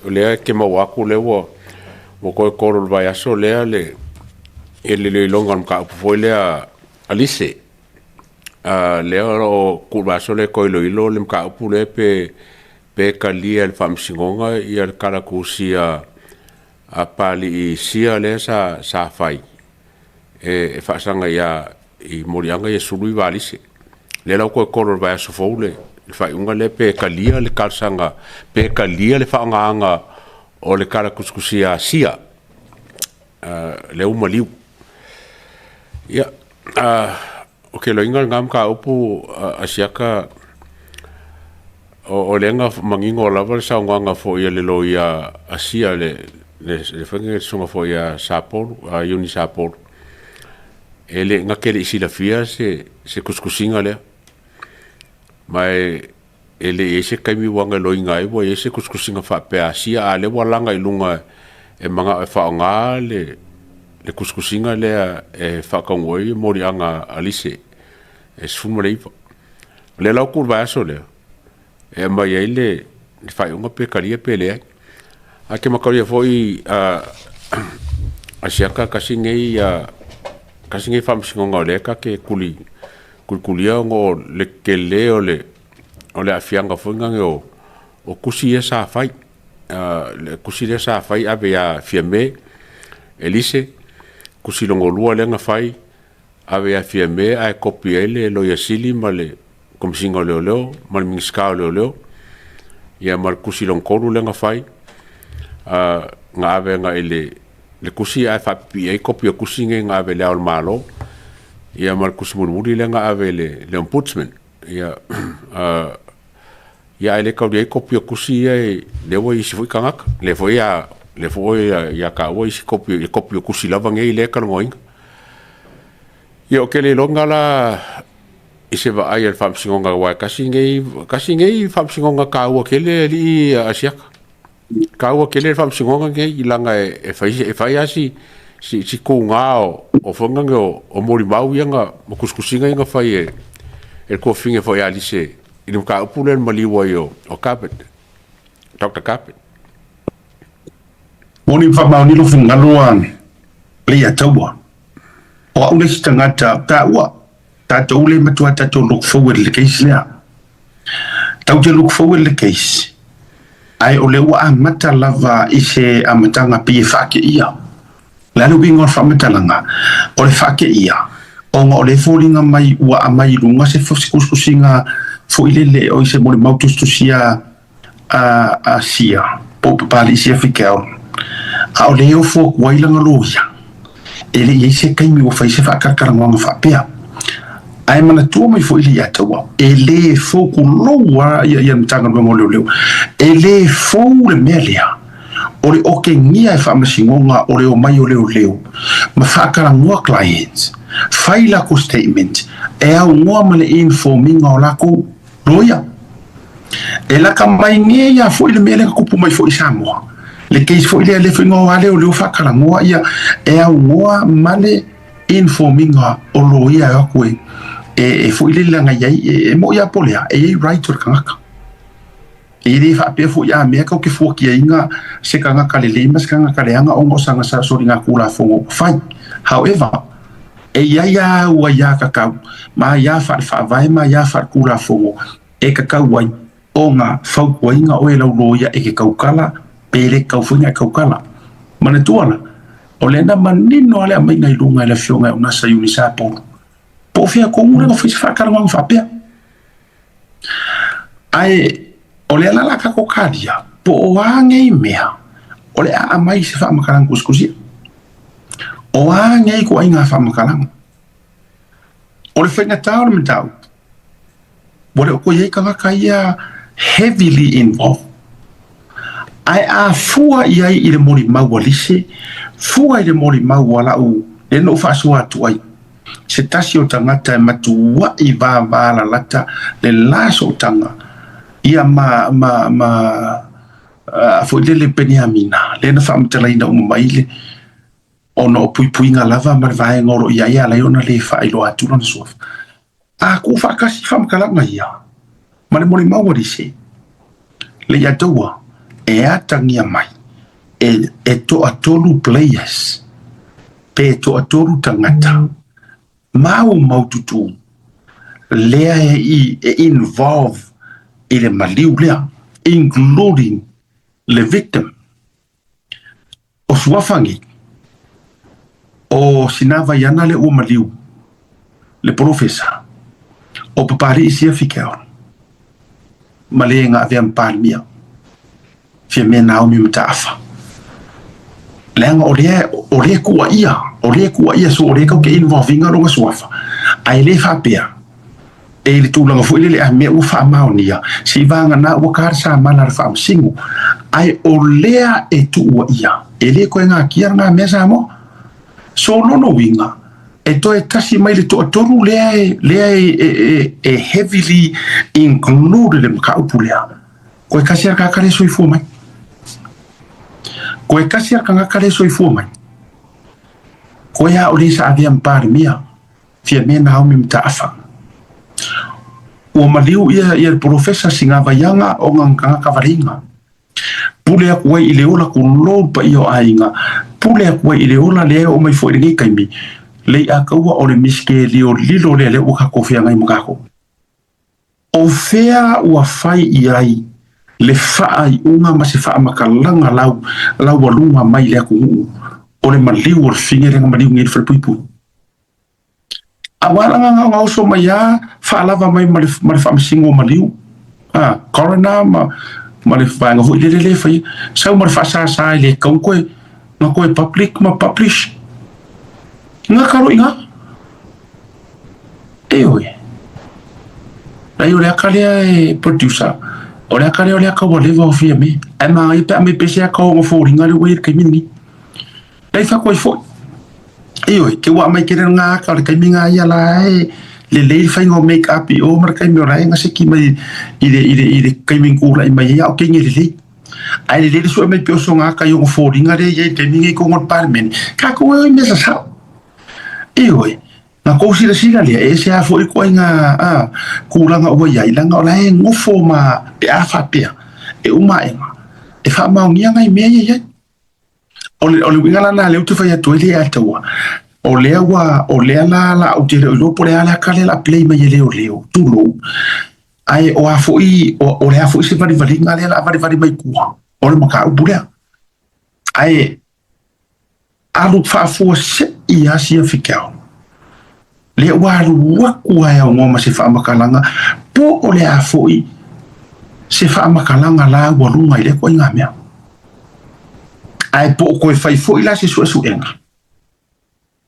O lea e te maua atu lea ua toe tolo i le vaiaso lea le iloiloga o le mataupu foi lea a Lise. Lea o lo o tuu i le vaiaso lea e toe iloilo le mataupu lea pe talia e le Faamasinoga le tala tusia a Papalii Sia lea sa fai e faasaga i moliaga ia e 19 a Lise. O lea la ua toe tolo i le vaiaso fou le faaiuga lea pe talia le talosaga, pe talia le faaaogaina o le tala tusitusia a Sia lea ua maliu. Ia, ou te iloaina lena mataupu Asiata, o lea na manino lava le saunoaga foi a le loia a Sia le susuga foi ia Sapolu, Iuni Sapolu, na te le i silafia se tusitusiga lea. Ma e le i i ai se taimi ua na iloaina ai ua i ai se tusitusiga faapea a Sia, a o lea ua laga i luga e manao e faaaoga le tusitusiga lea e faataunuu ai moliaga a Lise e 19. O lea la ua tuu i le vaiaso lea e aumai ai le faaiuga pe talia pe leai. Ae e te mataulia foi Asiata, tasi lenei faamasinoga o lea ta te tulitulia ona o le tele o le aafiaga foi lea o tusi ia sa fai. Le tusi lea sa fai ave ia Fiame e Lise, tusi lona lua lea na fai, ave ia Fiame ae kopi i ai le Loia Sili ma le Komesina o Leoleo ma le Minisita o Leoleo, ia ma le tusi lona tolu lea na fai, na ave agai i le tusi ae faapipii ai kopi o tusi nei na ave i Le Ao o le Malo, ia ma le tusi mulimuli lea na ave i le Ombudsman. Ia, ae le taulia ai kopi o tusi ia, lea ua i isi foi tagata, lea foi ia taua isi kopi, kopi o tusi lava nei lea e talanoaina. Ia, ou te le iloa la i se vaai a le Faamasinoga, aua e tasi lenei faamasinoga taua tele alii Asiata. E taua tele le faamasinoga lenei, leaga e fai lava si tuga o foi nei o molimau ia ma tusitusiga ia na fai e le tuafafine foi ia Lise i le mataupu lea i le maliu ai o Carpet, Dr. Carpet. Moni ma faamaoni lou finagalo a Leiataua. O au le isi tagata taua, tatou le matua tatou look forward i le case lea. Tatou te look forward i le case, ae o lea ua amata lava i se amataga pei e faateia. O le a le uiga o le faamatalaga? O le faateia, ona o lea e foliga mai ua aumai i luga se tusitusiga foi lele, o se molimau tusitusia a Sia, po o Papalii Sia Fikeaolo, a o lea e ofo atu ai lana loia, e le i ai se taimi ua fai se faatalatalanoaga faapea. Ae manatua mai foi Leiataua, e le fou, tulou lava ia le Matagaluega o Leoleo, e le fou le mea lea o le okegia e Faamasinoga o le omai o leoleo ma faatalanoa clients, fai latou statement e aunoa ma le inform ina o latou loia. E laka mai nei a foi le mea lea na tupu mai foi i Samoa, le case foi lea, le foi na o a leoleo faatalanoa ia e aunoa ma le inform ina o loia e o atu e foi lele leaga i ai e moi a po o le a, e i ai right o le tagata. E le faapea foi a mea kau te fuakiaina se tagata lelei ma se tagata leaga ona o sana soligatulafono ua fai. However, e i ai a au aiā kakau ma aiā faale-faavae ma aiā faale-tulafono e kakau ai ona fautuaina oe e lau loia e ke taukala pe le tatau foi ona e taukala. Manatua la, o lea na manino lava le aumaiga i luga e le Afioga ia Unasa Iuni Sapolu, po o fea tonu lea na fai se faatalanoaga faapea. Ae o lea la o le a tatou talia, po o a nei mea o le a aumai i se faamatalaga tusitusia. O a nei ituaiga faamatalaga? O le faigata o le mataupu, ua le o toe i ai tagata ia heavily involved. Ae a fua i ai i le molimau a Lise, fua i le molimau a lau, lea na ou faasoa atu ai, se tasi o tagata e matuai vavalalata le la sootaga ia ma, ma, ma, foi lele Peniamina, lea na faamatalaina uma mai le, ona o puipuiga lava ma le vaega o lo o i ai e ala ai ona le faailoa atu lona suafa. A tuufaatasi faamatalaga ia ma le molimau a Lise, Leiataua. e atagia mai e toatolu players pe toatolu tagata maumaututu lea e involve i le maliu lea, including le victim. O suafa nei, o Sinavaiana le ua maliu, le polofesa, o Papali'i Sia Fikeaolo, ma le gavea ma Palemia, Fiame Naomi Mataafa. Leaga o lea kuaia, o lea kuaia, so o lea kau ke involve ina longa suafa. Ae le faapea, e i le tulaga foi lele a mea ua faamaonia, se i vagana ua ka sa mala le faamasino. Ae o lea e tuua ia, e le koe ngā kia ngā mea Samoa. So lono uiga, e toe tasi mai le toatolu lea e heavily included le mataupu lea. Koe kasi a kakare soifua mai. Koe kasi a kangakare soifua mai. Koe a o le sa avea ma Palemia, Fiame Naomi Mataafa. Ua maliu ia le polofesa Sinavaiana o ngā kangaka valinga. Pule aku ai i le ola ku lou pa ia o aiga. Pule aku ai i le ola lea o mai foi lenei taimi. Lei a kaua o le miske lio lilo lea le ua kako feagai ma kako. O fea ua fai i ai le faaiuga ma se faamatalaga laualuga mai le atunuu o le maliu o le fine lea na maliu nei i le falepuipui. Aua laga na oso mai a faalava mai ma le faamasino o maliu. A, coroner ma le vaega foi lele le faia. Sau ma le faasasa i le kau koe, na koe public ma publish. Ngā karo i ngā. E oe. Lai o le aka lea e producer. O le aka lea o le aka ua leva o fia me. Ai ma ai pe a me pese aka o ngā fōringa le ua i le kaimi ni. Lei whakoi foi. E oe, ke ua mai kere ngā aka o le kaimi ngā ia la e le lei whainga o make up i o mara kaimi o la e ngase ki mai i le kaimi kūla i mai ia o kenge le lei. Ai le lei sua mai pe oso ngā aka i o ngā fōringa le ia i kaimi ngai ko ngā parliament. Ka ko e mea sa sao. E oe, ngā kōsira sira lea, e se a foi koe ngā kūlanga ua iai, langa o la e ngofo ma pe a whapea, e uma e ngā, e whaamaongia ngai mea ia iai. O le uiga la na lea ou te fai atu ai le ia taua. O lea ua, o lea la la ou te le o iloa po o le a le aka lea la play mai e leo tulou. Ae o a foi, o le a foi se valivaliga lea la valivali mai kua. O le mataupu lea. Ae alu faafua se i a sia fikeao. Lea ua alu aku ai au ma se faamatalaga po o le a foi se faamatalaga la ua luga i le koe ngā mea. Ae po o koe fai foi la se suesuega.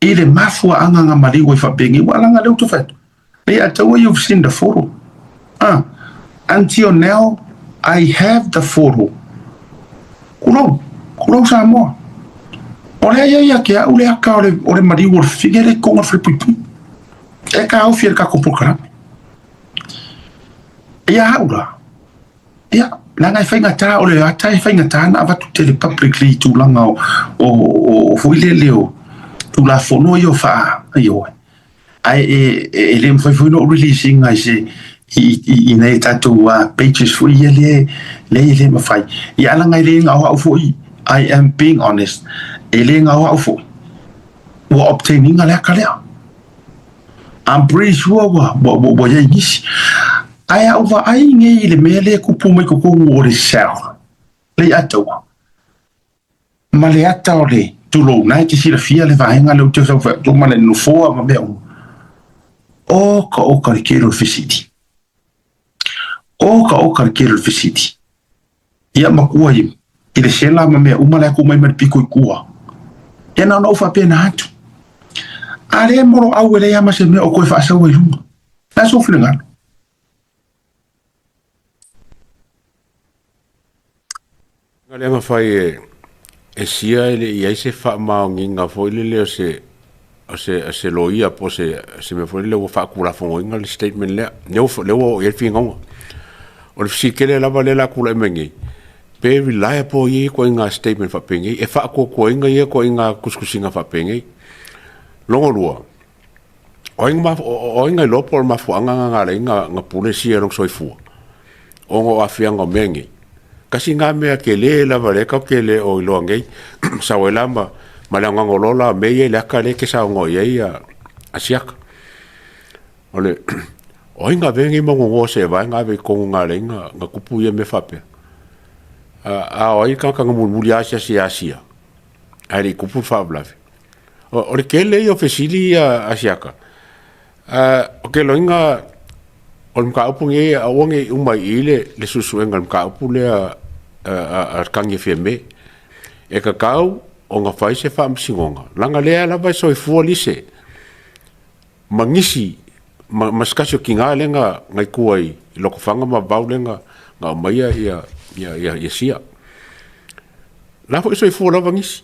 I le mafua anga ngā maliu i whapengi, wa langa leo te whai. Le a taua you've seen the photo. Ah, until now, I have the photo. Kulou, kulou Samoa. O lea ia ia ke au le aka o le maliu o le fine le konga whalepuipui. E ka au fia le kako polokalame. Ia au la. Ia, leaga e faigata o le ata e faigata na avatu tele publicly i tulaga o foi lele o Tulafono ia o faa ioe. Ae e le mafai foi ona ou release ina i se i nei tatou pages foi ia le e le mafai. Ia alaga e le gao au foi, I am being honest, e le gao au foi ua obtain ina le aka lea. I'm pretty sure ua iai nisi. Ae a ou vaai nei i le mea lea e kupu mai totonu o le cell, le ia taua, ma le ata o le tulou na e te silafia le vaega lea ou te sau fai atu ma le nofoa ma mea uma. O ka o ka le kelo le fesili. O ka o ka le kelo le fesili. Ia makua i le sela ma mea uma le aku mai ma le piko i kua. Ia na ona ou faapena atu. A le molo au e le ama se mea o koe faasaua i luga. La sou finagalo. Lea mafai e sia e le i ai se faamaoniga foi lele o se loia po o se mea foi lele ua faatulafonoina le statement lea. Lea ua oo i ai le finauga. O le fesili tele lava lea la tulai mai nei, pe reliable ia ituaiga statement faapenei, e faatuatuaina ia ituaiga tusitusiga faapenei. Longa lua, o ai na iloa po o le mafuaaga na na ala ai na pule sia lona soifua ona o aafiaga o mea nei. Tasi na mea tele lava lea tatou te le o iloa nei, sau ai la ma le anoano loa la o mea ia i le ata lea e te saunoa i ai Asiata. O le o ai na avea nei mau nonoa seevae na ave i totonu na ala ai ona tupu ia mea faapea? A o ai le tagata na mulimuli asiasi ia Asia ae le i tupu le faalavelave? O le tele ia o fesili ia Asiata. Ou te iloaina o le mataupu lenei aua ne i uma i i le suesuega o le mataupu lea a le tagi a Fiame. E tatau ona fai se faamasinoga, leaga o lea lava e soifua lise ma nisi ma se tasi o tina lea na i tua i Lotofaga ma Vavau lea na aumaia Sia. O la foi e soifua lava nisi.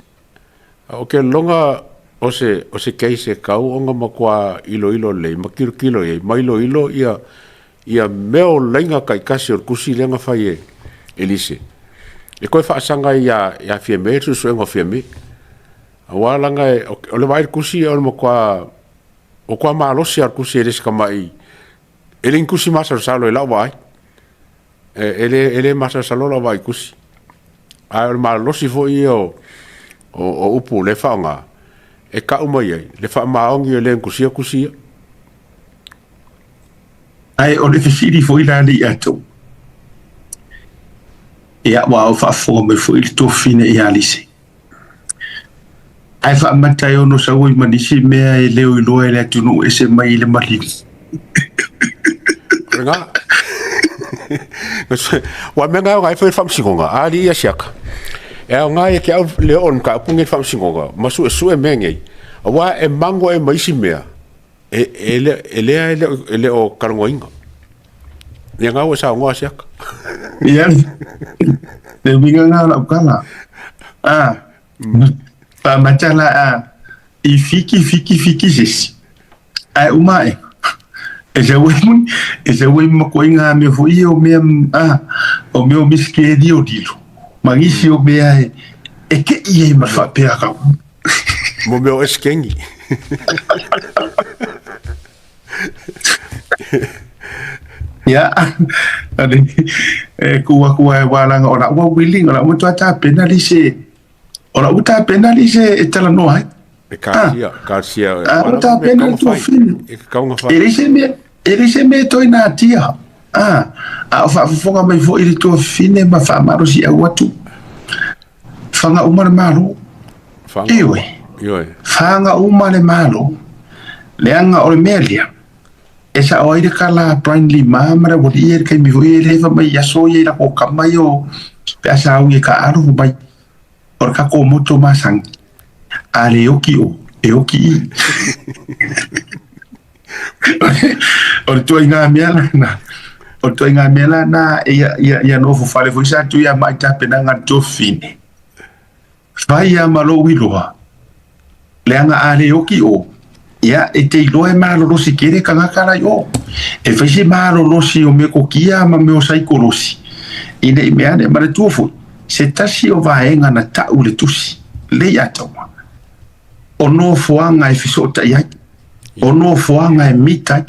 Ou te lagona o se case e tatau ona matua iloilo lelei ma tilotilo i ai ma iloilo ia mea o laina taitasi o le tusi lea na fai e Lise e toe faasaga ia Fiame, le suesuega o Fiame. Aua leaga o le vaai i le tusi o le matua matua malosi lava o le tusi e le o se tamai, e le o ni tusi masalosalo i lau vaai. E le masalosalo lau vaai i tusi, ae o le malolosi foi ia o upu o lea e faaaoga, e tau mai ai le faamaoni o le na tusia tusi ia. Ae o le fesili foi la le ia outou, ia aua o faafofoga mai foi le tuafafine ia Lise, ae faamata e ono sau ai ma nisi mea e le o iloa e le atunuu ese mai i le maliu. O lena. Ua mea na e aoga ai foi le faamasinoga, a alii ia siaka. E aoga ia te au le oo o le mataupu lenei i le faamasinoga ma suesue mea nei, aua e mago ea ma isi mea e lea e le o talanoaina. Ia na ua e saunoa Asiata. Ia, le uiga lena o lau tala. A, faamata la a, i fiki fiki fiki se isi, ae uma ae, e sau ai ma, e sau ai ma koiga mea foi ia o mea, a, o mea o misikeli o lilo, ma nisi o mea e te i ai ma le faapea kau. Mo mea o eskengi. Ia, e ku aku ai wā langa o la ua willing, o la ua tua tapena li se, o la ua tapena li se e talanoa ai. E kasia, kasia. A, ua tapena le tuafine. E kaunga whai. E leai se mea, e leai se mea e toe natia. A, a o faafofoga mai foi le tuafine ma faamalosiau atu. Whanga uma le Malo. Ioe. Ioe. Whanga uma le Malo. Leaga o le mea lea, e sao ai le kala a Brian Lima ma le aualii ia i le taimi foi ia e le fai mai i aso ia i lako kama ia o pe a sa augi e taaalo fai mai o le tatou moto masani, a le oki o, e oki i. O le ituaiga mea lena, o le ituaiga mea lena ia nofo fale foi sa tui a mai tapenaga a le tuafafine. Fai lava ma lou iloa, leaga a le oki o, ia e te iloa e malolosi tele tagata la i o. E fai se malolosi o mekokia ma mea o saikolosi, ina i mea ane, manatua foi, se tasi o vaega na tau i le tusi, Leiataua, o nofoaga e fesootai ai, o nofoaga e mita ai.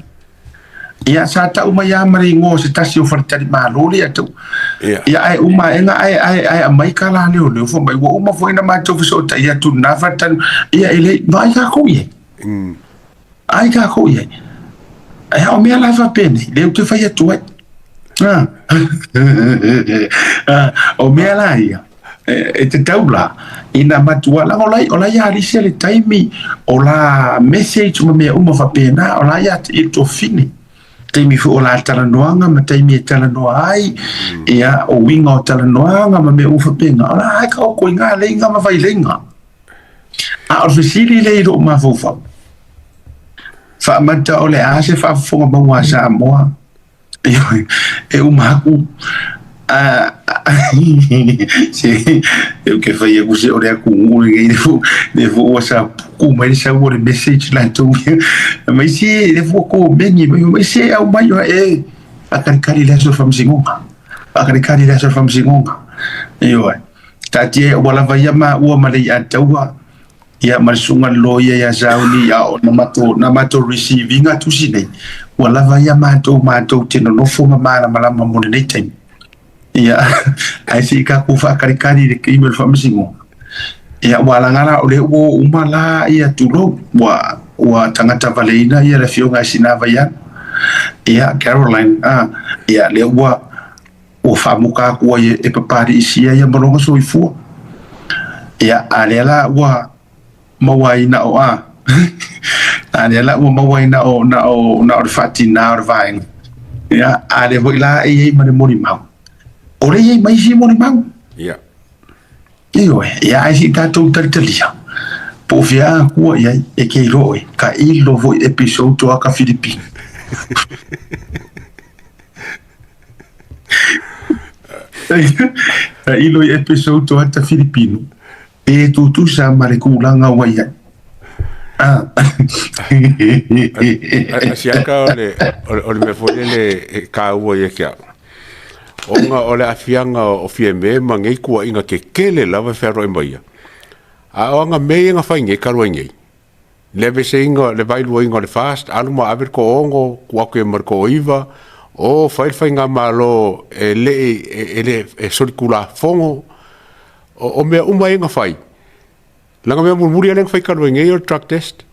Ia, sa tau mai lava ma le igoa o se tasi o faletalimalo lea tau. Ia, ae uma aega ae, ae, ae aumai kala a leoleo fai mai, ua uma foi ona matou fesootai atu i lena faletali, ia e le, vaai takou i ai. Ai takou i ai. Ae a o mea la e faapenei, lea ou te fai atu ai. O mea la ia, e tatau la, ina matua, leaga o la, o la ia alisi le taimi, o la message ma mea uma faapena, o la ia i le tuafafine. Taimi foi o la talanoaga ma taimi e talanoa ai, ia, o uiga o talanoaga ma mea uma faapena, o la e taoto i na leiga ma vaileiga. A o le fesili lea i lou mafaufau, faamata o le a se faafofoga maua a Samoa e uma aku se e ke fai aku se o le atunuu lenei le fo ua sa puku mai le sau o le message latou mai se le fo komeni mai mai se au mai e faakalikali le aso o le faamasinoga faakalikali le aso o le faamasinoga. Ioe, taatia ua lava ia maua ma le iataua ia ma le susuga i le loia ia Sauni a o na matou na matou receive ina tusi nei, ua lava ia matou matou te nonofo ma malamalama mo lenei taimi. Ia, ae se i tatou faataritari i le taimi o le faamasinoga. Ia, ua laga la, o lea ua oo uma la ia tulou, ua, ua tagata valeina ia le afioga ia Sinavaiana. Ia, Caroline, a, ia, lea ua, ua faamuta atu ai e Papaliisia ia ma lona soifua. Ia, a lea la ua maua ai na o a, a lea la ua maua ai na o, na o, na o le faatina o le vaega. Ia, a lea foi la e i ai ma le molimau. O lea e i ai ma isi molimau. Ia. Ioe, ia ae se i tatou talitalia, po o fea akua i ai, e ke iloa oe, ka ilo foi episode toa ka Filipino. Ka ilo i episode toa ta Filipino, e tutusa ma le tulaga ua i ai. Ah. Asiaka o le, o le mea foi lele e kāua ia ke au. Ona o le aafiaga o Fiamē ma nei tuuaiga tetele lava e fealuai mai ia. A o aga mea ia na fai nei talu ai nei, le aveeseina, le vaeluaina o le FAST, alu ma ave le toaono, tuu atu i ai ma le toaiva, o fai le faigamalo e le i, e le, e solitulafono, o mea uma ia na fai, leaga mea mulimuli lea na fai talu ai nei o le drug test.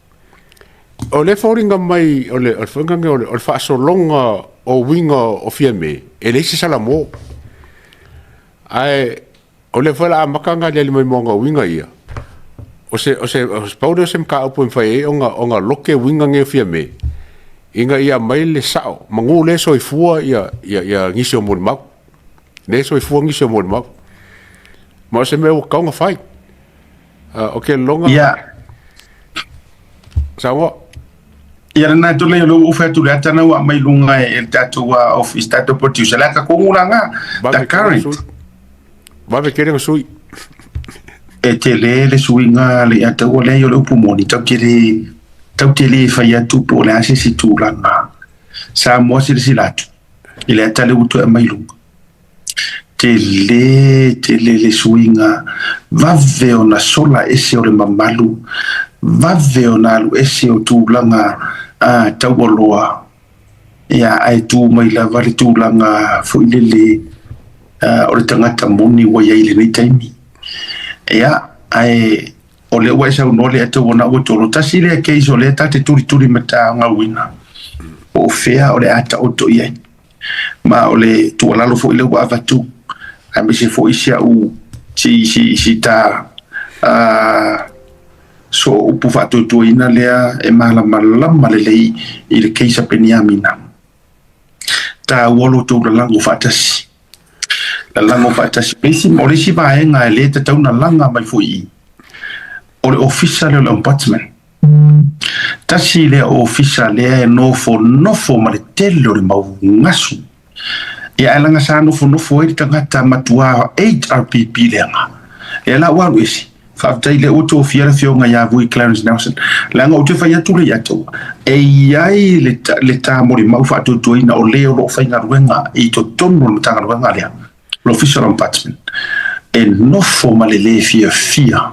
O lea e foliga mai o le o le faasologa o uiga o Fiamē, e leai se salamo. Ae o lea foi o le a amata ona aliali mai ma ona uiga ia, o se, o se, pau lea o se mataupu e mafai ai ona loke uiga nei o Fiamē, ina ia aumai le sao, manu lea e soifua nisi o molimau. Lea e soifua nisi o molimau. Ma o se mea ua tatau ona fai. O ke loga. Ia. Saunoa. Ia lena e tole lo u fai le ata na ua mai lunga e le tatou office tatou producer la ka kongu langa the current. Vave kere nga sui. E tele le suiga le ata ua le o le upu moni tau te le tau te le fai atu po o le a se isi tulaga Samoa silasila atu i le ata lea ua toe aumai i luga. Tele tele le suiga, vave ona sola ese o le mamalu, vave ona alu ese o tulaga taualoa, ia ae tu mai lava le tulaga foi lele o le tagata moni ua i ai i lenei taimi. Ia, ae o lea ua e saunoa le ata ua na ua tolo. Tasi lea case o lea ta te tulituli matagauina, po o fea o le a taoto i ai. Ma o le tuualalo foi lea ua avatu, aemaise foi si au si si si ta so upu faatuatuaina lea e malamalama lelei i le case a Peniamina. Taua lo tou lalago faatasi. Lalago faatasi. Isi, o le isi vaega e le tatau ona laga mai foi i i, o le ofisa lea o le Ombudsman. Tasi lea ofisa lea e nofonofo ma le tele o le mau gasu. Ia ae leaga sa nofonofo ai le tagata matua HRPP leaga. Lea la ua alu ese. Faafetai lea ua tofia le afioga ia Vui Clarence Nelson. Leaga ou te fai atu lea ia te au, e i ai le, le ta molimau faatuatuaina o le o lo o faigaluega i totonu o le Matagaluega lea, le Ofisa o le Ombudsman, e nofo ma le le fiafia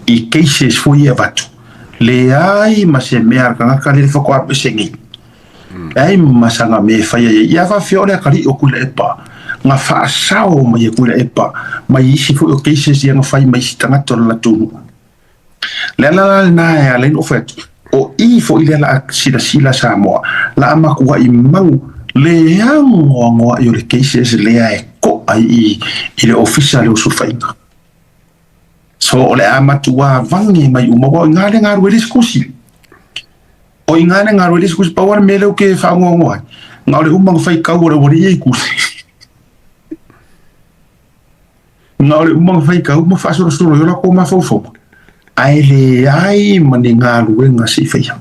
i cases foi ia e avatu. Leai ma se mea a le tagata lea le faatoa alu ese nei. Leai ma sana mea e faia i ai. Ia faafefea o le atalii o Tuilaepa, na faasao mai e Tuilaepa mai isi foi o cases ia na fai mai isi tagata o le latou nuu. Le ala la lena e ala ai ona ou fai atu, o i foi lea la a silasila Samoa, la a matuai mau le anoanoai o le cases lea e to'a i i le ofisa lea o sulufaiga. So o le a matua vage mai uma, aua o i ina le galue le isi kusi. O i ina le galue le isi kusi, pau lava le mea lea ou te faanoanoa ai, na o le uma ona faitau o le aualii ia i kusi. Na o le uma ona faitau ma faasolosolo ai o latou mafaufauga, ae leai ma ni galuega se i faia.